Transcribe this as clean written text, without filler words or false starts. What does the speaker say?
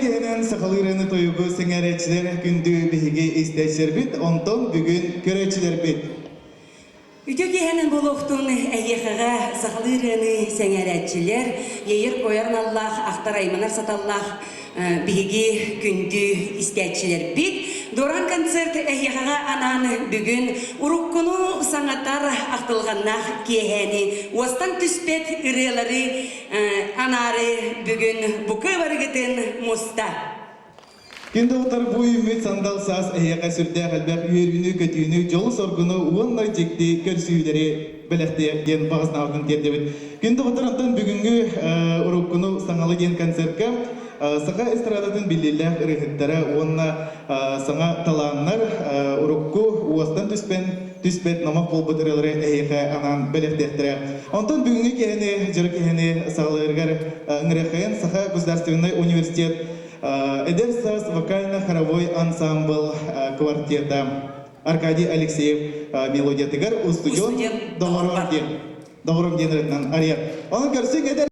киһинэн сахалыы ырыаны тойугу сэҥээрээччилэр күндү биһиги истээччилэрбит, онтон бүгүн көрөөччүлэрбит. Үтүө киэһэнэн буолуохтун эһиэхэҕэ сахалыы ырыаны сэҥээрээччилэр, иэйэр-куойар аналлаах, ахтар айманар саталлаах биһиги күндү истээччилэрбит. Дуораан концерт эһиэхэҕэ анаан бүгүн уруккуну саҥатар ахтылҕаннаах киэһээни уостан түспэт ырыалары анаары бүгүн бука барыгытын муста. Күн доҕоттор бу үүммүт сандал саас эһиэхэ сүрдээх элбэх үөрүүнү-көтүүнү, дьолу-соргуну уонна дьикти көрсүһүүлэри бэлэхтиэх диэн баҕа санаабытын тиэрдэбит. Күн доҕоттор онтон бүгүҥҥү уруккуну саҥалы диэн концертка саха эстрадатын биллиилээх ырыаһыттара уонна саҥа талааннар урукку уостан түспэн түспэт номох буолбут ырыалары эһиэхэ анаан бэлэхтиэхтэрэ. Онтон бүгүҥҥү киэһэни, дьоро киэһэни саҕалыырыгар ыҥырыаххайын Саха государственнай университет Эдэр саас вокально-хоровой ансаамбыл квартета Аркадий Алексеев мелодиятыгар устудьуон доҕорум диэн доҕорум диэн ырытынан арыйар. Онон көрсүҥ эдэр.